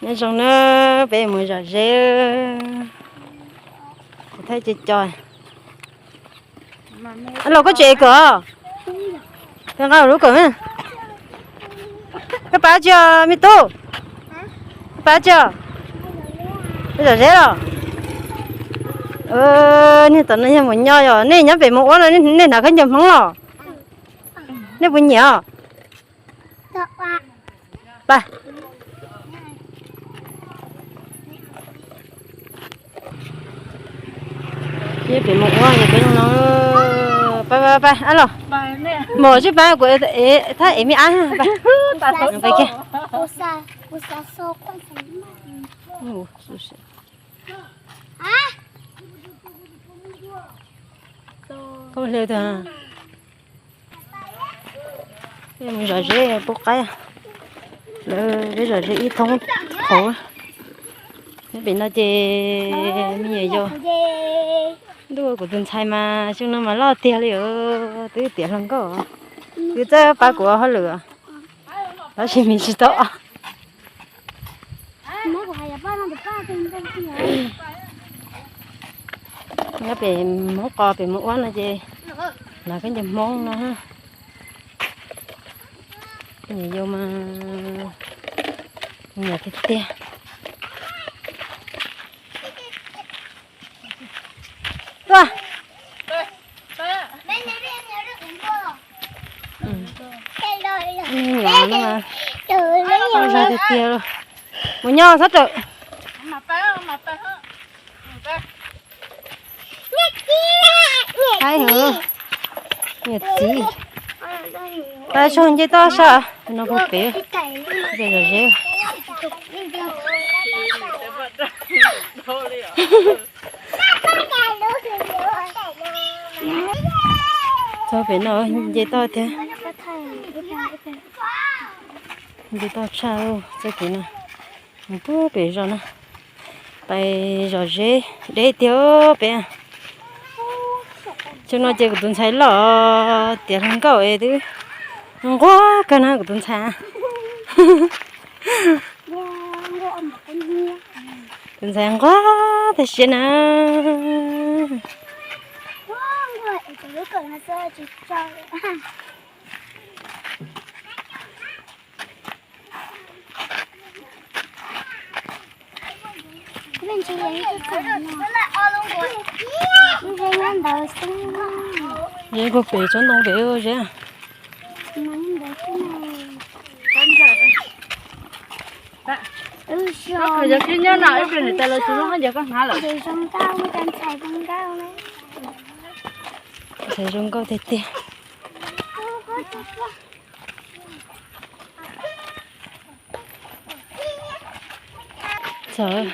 Nyob zoo na, peb mus zom zeb. Kuv thaij co co. Los koj tseem kawm, koj nqa lub kawm. Koj pab tsi me tub? Koj pab tsi? Peb zom zeb los? Nej tom no yog mus nyob, yog nej nyob pem mus ua no nej hnav khaub ncaws Hmoob los? Nej puas nyiam os? Pab. Peb mus ua peb no. Pab pab pab los. Mus tsis pab kuv thab ev me ab. Koj hle tag. Peb mus zom zeb pub qaib. Lawv peb zom zeb ib thoob qhauv. Nyob pem no ces me nyuam yaus. Ntuj, kuv tus ntxhais mas xyoo no mas loj tiag li os, twb tiav hluas nkauj. Twb txawj pab kuv hauj lwm, tab sis me tsis tau. Nyob pem Hmoob qos pem Hmoob ua no ces hnav khaub ncaws Hmoob no. Me nyuam yaus mas nyiam tiag tiag. Tuaj. Zog tiag tiag los. Mus nyob txhob rawm. Niam txiv, pab tso nce toj sab no puag pem, zom zeb. Txog pem no nce toj thiab. Nce toj tshaj txoj kev no. Mus puag pem zos no, pais zom zeb deb tiag pem. Xyoo no ces kuv tus ntxhais loj tiav hluas nkauj es twb nquag kawg na kuv tus ntxhais. Tus ntxhais nquag tag siab na. Zeb puag pem tsob ntoo pem zeb. Ntxhais zoo nkauj tiag tiag. Txawm,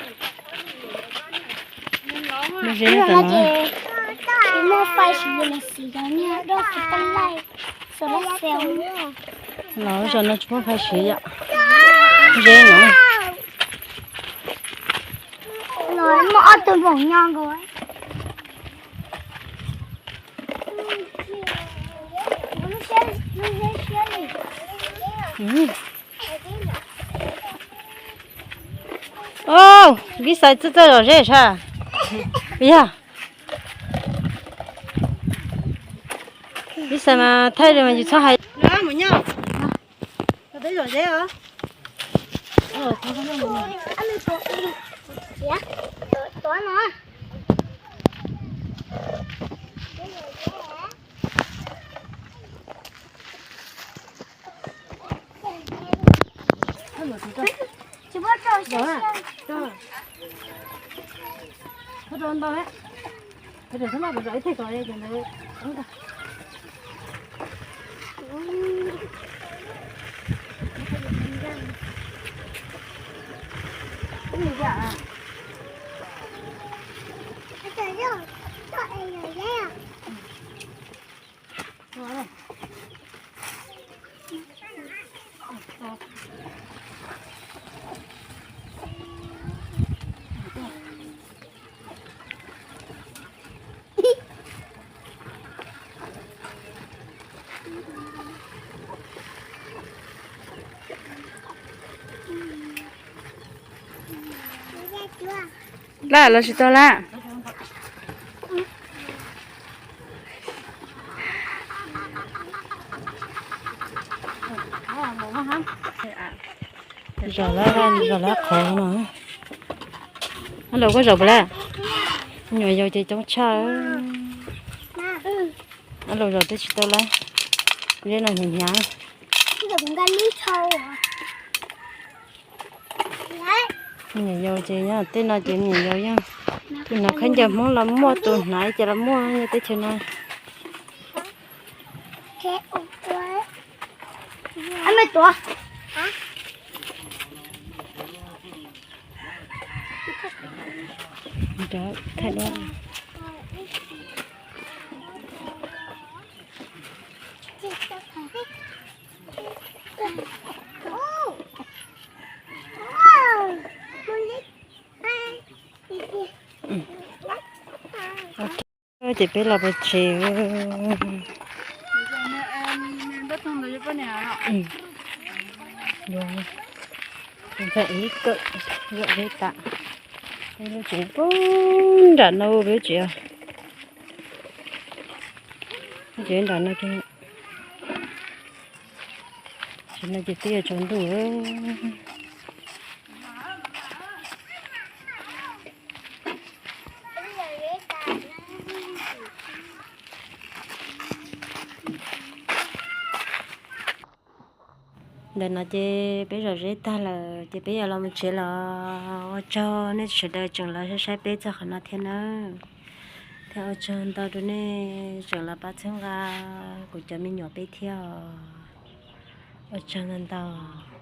muaj zeb tam no. Los zos no tsis muaj phaj siv yom. Zeb no. Muaj ob tug npoom nyo nkaus. Au, Vij Xais txawj txawj zom zeb sas. Yog Vij Xais mas thaij li mas yus txhob hais. Mus nyob, peb zom zeb os. Laj los tsis tau laj. Zaum lab, zaum lab qhov no. Ab laus koj zaum puas laj? Nyuam yaus ces coob tshaj. Ab laus zaum twb tsis tau laj. Zeb no hnyav hnyav. Me nyuam yaus ces nyob tej no ces me nyuam yaus yeej, tus no khaub ncaws Hmoob los muaj, tus hnav ces los muaj nyob teb chaws no. Ces peb los pem tsev. Ib kawm, ib kawm zom zeb tas. Peb lub tsev puag nram no, peb lub tsev, lub tsev nram no. Tsev no ces twb yuav tsaus ntuj. Ntawm no ces peb zom zeb tag lawm ces peb yuav los mus tsev los. Ua tsaug nej sawv daws tseem los saib saib peb txog qhov no thiab nawb. Thiab ua tsaug ntau rau nej tseem los pab txhawb nqa kuv cov me nyuam peb thiab os. Ua tsaug ntau ntau.